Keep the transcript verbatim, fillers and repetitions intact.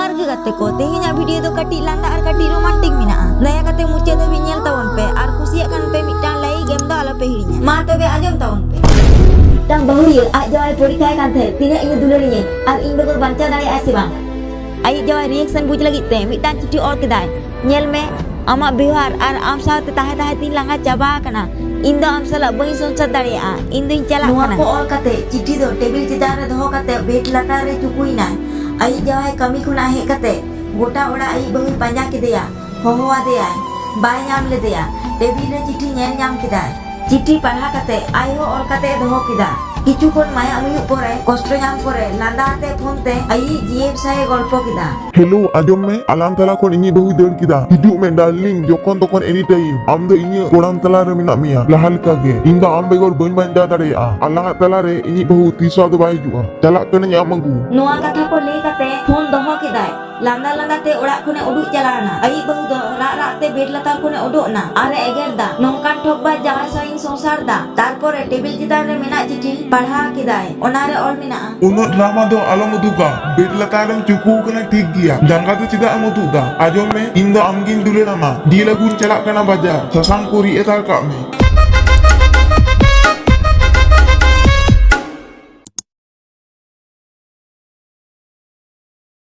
ᱟᱨ ᱜᱮ ᱜᱟᱛᱮ ᱠᱚ, ᱛᱮᱦᱮᱧᱟᱜ ᱵᱷᱤᱰᱤᱭᱳ ᱫᱚ ᱠᱟᱹᱴᱤᱡ ᱞᱟᱸᱫᱟ ᱟᱨ ᱠᱟᱹᱴᱤᱡ ᱨᱳᱢᱟᱱᱴᱤᱠ ᱢᱮᱱᱟᱜᱼᱟ᱾ ᱫᱟᱭᱟ ᱠᱟᱛᱮ ᱢᱩᱪᱟᱹᱫ ᱫᱷᱟᱹᱵᱤᱡ ᱧᱮᱞ ᱛᱟᱵᱚᱱ ᱯᱮ ᱟᱨ ᱠᱩᱥᱤᱭᱟᱜ ᱠᱷᱟᱱ ᱯᱮ ᱢᱤᱫᱴᱟᱝ ᱞᱟᱭᱤᱠ ᱮᱢ ᱫᱚ ᱟᱞᱚ ᱯᱮ ᱦᱤᱲᱤᱧᱟ᱾ ᱢᱟ ᱛᱚᱵᱮ ᱟᱸᱡᱚᱢ ᱛᱟᱵᱚᱱ ᱯᱮ᱾ ᱢᱤᱫᱴᱟᱝ ᱵᱟᱹᱦᱩᱲᱤᱭᱟᱹ ᱟᱡ ᱡᱟᱶᱟᱭ ᱯᱚᱨᱤᱠᱠᱷᱟᱭ ᱠᱟᱱ ᱛᱟᱦᱮᱸᱫ, ᱛᱤᱱᱟᱹᱜ ᱤᱧ ᱫᱩᱞᱟᱹᱲᱤᱧᱟᱹ ᱟᱨ ᱤᱧ ᱵᱮᱜᱚᱨ ᱵᱟᱧᱪᱟᱣ ᱫᱟᱲᱮᱭᱟᱜᱼᱟ ᱥᱮ ᱵᱟᱝ᱾ ᱟᱡ ᱡᱟᱶᱟᱭ ᱨᱤᱭᱮᱠᱥᱚᱱ ᱵᱩᱡᱽ ᱞᱟᱹᱜᱤᱫ ᱛᱮ ᱢᱤᱫᱴᱟᱝ ᱪᱤᱴᱷᱤ ᱚᱞ ᱠᱮᱫᱟᱭ, ᱧᱮᱞ ᱢᱮ, ᱟᱢᱟᱜ ᱵᱮᱣᱦᱟᱨ ᱟᱨ ᱟᱢ ᱥᱟᱶᱛᱮ ᱛᱟᱦᱮᱸ ᱛᱟᱦᱮᱸ ᱛᱤᱧ ᱞᱟᱸᱜᱟ ᱪᱟᱵᱟ ᱟᱠᱟᱱᱟ᱾ ᱤᱧ ᱫᱚ ᱟᱢ ᱥᱟᱞᱟᱜ ᱵᱟᱹᱧ ᱥᱚᱝᱥᱟᱨ ᱫᱟᱲᱮᱭᱟᱜᱼᱟ᱾ ᱤᱧ ᱫᱚᱧ ᱪᱟᱞᱟᱜ ᱱᱚᱣᱟ ᱠᱟᱱᱟ᱾ ᱠᱚ ᱚᱞ ᱠᱟᱛᱮ ᱪᱤᱴᱷᱤ ᱫᱚ ᱴᱮᱵᱤᱞ ᱪᱮᱛᱟᱱ ᱨᱮ ᱫᱚᱦᱚ ᱠᱟᱛᱮ ᱵᱮᱰ ᱞᱟᱛᱟᱨ ᱨᱮ ᱪᱩᱠᱩᱭᱱᱟᱭ᱾ ᱟᱭᱤᱡ ᱡᱟᱶᱟᱭ ᱠᱟᱹᱢᱤ ᱠᱷᱚᱱᱟᱜ ᱦᱮᱡ ᱠᱟᱛᱮ ᱜᱚᱴᱟ ᱚᱲᱟᱜ ᱟᱭᱤᱡ ᱵᱟᱹᱦᱩᱭ ᱯᱟᱸᱡᱟ ᱠᱮᱫᱮᱭᱟ, ᱦᱚᱦᱚ ᱟᱫᱮᱭᱟᱭ, ᱵᱟᱭ ᱧᱟᱢ ᱞᱮᱫᱮᱭᱟ᱾ ᱴᱮᱵᱤᱞ ᱨᱮ ᱪᱤᱴᱷᱤ ᱧᱮᱞ ᱧᱟᱢ ᱠᱮᱫᱟᱭ᱾ ᱪᱤᱴᱷᱤ ᱯᱟᱲᱦᱟᱣ ᱠᱟᱛᱮ ᱟᱡ ᱦᱚᱸ ᱚᱞ ᱠᱟᱛᱮ ᱫᱚᱦᱚ ᱠᱮᱫᱟ᱾ ᱠᱤᱪᱷᱩ ᱠᱷᱚᱱ ᱢᱟᱭᱟᱜ ᱦᱩᱭᱩᱜ ᱯᱚᱨᱮ, ᱠᱚᱥᱴᱚ ᱧᱟᱢ ᱯᱚᱨᱮ, ᱞᱟᱸᱫᱟ ᱟᱛᱮ ᱯᱷᱳᱱ ᱛᱮ ᱟᱭᱤᱡ ᱡᱤᱭᱮᱯ ᱥᱟᱶ ᱮ ᱜᱚᱞᱯᱚ ᱠᱮᱫᱟ᱾ ᱦᱮᱞᱳ, ᱟᱸᱡᱚᱢ ᱢᱮ, ᱟᱞᱟᱝ ᱛᱟᱞᱟ ᱠᱷᱚᱱ ᱤᱧᱤᱡ ᱵᱟᱹᱦᱩᱭ ᱫᱟᱹᱲ ᱠᱮᱫᱟ᱾ ᱦᱤᱡᱩᱜ ᱢᱮ ᱰᱟᱨᱞᱤᱝ, ᱡᱚᱠᱷᱚᱱ ᱛᱚᱠᱷᱚᱱ ᱮᱱᱤ ᱴᱟᱭᱤᱢ ᱟᱢ ᱫᱚ ᱤᱧᱟᱹᱜ ᱠᱚᱲᱟᱢ ᱛᱟᱞᱟ ᱨᱮ ᱢᱮᱱᱟᱜ ᱢᱮᱭᱟ, ᱞᱟᱦᱟ ᱞᱮᱠᱟ ᱜᱮ᱾ ᱤᱧ ᱫᱚ ᱟᱢ ᱵᱮᱜᱚᱨ ᱵᱟᱹᱧ ᱵᱟᱧᱪᱟᱣ ᱫᱟᱲᱮᱭᱟᱜᱼᱟ᱾ ᱟᱞᱟᱝᱟᱜ ᱛᱟᱞᱟ ᱨᱮ ᱤᱧᱤᱡ ᱵᱟᱹᱦᱩ ᱛᱤᱥ ᱦᱚᱸ ᱟᱫᱚ ᱵᱟᱭ ᱦᱤᱡᱩᱜᱼᱟ᱾ ᱪᱟᱞᱟᱜ ᱠᱟᱹᱱᱟᱹᱧ ᱟᱢ ᱟᱹᱜᱩ᱾ ᱱᱚᱣᱟ ᱠᱟᱛᱷᱟ ᱠᱚ ᱞᱟᱹᱭ ᱠᱟᱛᱮ ᱯᱷᱳᱱ ᱫᱚᱦᱚ ᱠᱮᱫᱟᱭ᱾ ᱞᱟᱸᱫᱟ ᱞᱟᱸᱫᱟ ᱛᱮ ᱚᱲᱟᱜ ᱠᱷᱚᱱᱮ ᱩᱰᱩᱠ ᱪᱟᱞᱟᱣ ᱮᱱᱟ᱾ ᱟᱭᱤᱡ ᱵᱟᱹᱦᱩ ᱫᱚ ᱨᱟᱜ ᱨᱟᱜ ᱛᱮ ᱵᱮᱰ ᱞᱟᱛᱟᱨ ᱠᱷᱚᱱᱮ ᱩᱰᱩᱠ ᱮᱱᱟ ᱟᱨ ᱮ ᱮᱜᱮᱨ ᱫᱟ, "ᱱᱚᱝᱠᱟᱱ ᱴᱷᱚᱠᱵᱟᱡ ᱡᱟᱶᱟᱭ ᱥᱟᱶ ᱤᱧ ᱥᱚᱝᱥᱟᱨ ᱫᱟ?" ᱛᱟᱨᱯᱚᱨᱮ ᱴᱮᱵᱤᱞ ᱪᱮᱛᱟᱱ ᱨᱮ ᱢᱮᱱᱟᱜ ᱪᱤᱴᱷᱤ ᱯᱟᱲᱦᱟᱣ ᱠᱮᱫᱟᱭ᱾ ᱚᱱᱟ ᱨᱮ ᱚᱞ ᱢᱮᱱᱟᱜᱼᱟ, ᱩᱱᱟᱹᱜ ᱰᱨᱟᱢᱟ ᱫᱚ ᱟᱞᱚᱢ ᱩᱫᱩᱜᱟ᱾ ᱵᱮᱰ ᱞᱟᱛᱟᱨ ᱨᱮᱢ ᱪᱩᱠᱩ ᱟᱠᱟᱱᱟ ᱴᱷᱤᱠ ᱜᱮᱭᱟ, ᱡᱟᱸᱜᱟ ᱫᱚ ᱪᱮᱫᱟᱜ ᱮᱢ ᱩᱫᱩᱜ ᱫᱟ? ᱟᱸᱡᱚᱢ ᱢᱮ, ᱤᱧ ᱫᱚ ᱟᱢᱜᱤᱧ ᱫᱩᱞᱟᱹᱲ ᱟᱢᱟ᱾ ᱡᱤᱞ ᱟᱹᱜᱩᱧ ᱪᱟᱞᱟᱜ ᱠᱟᱱᱟ ᱵᱟᱡᱟᱨ, ᱥᱟᱥᱟᱝ ᱠᱚ ᱨᱤᱫ ᱦᱟᱛᱟᱲ ᱠᱟᱜ ᱢᱮ᱾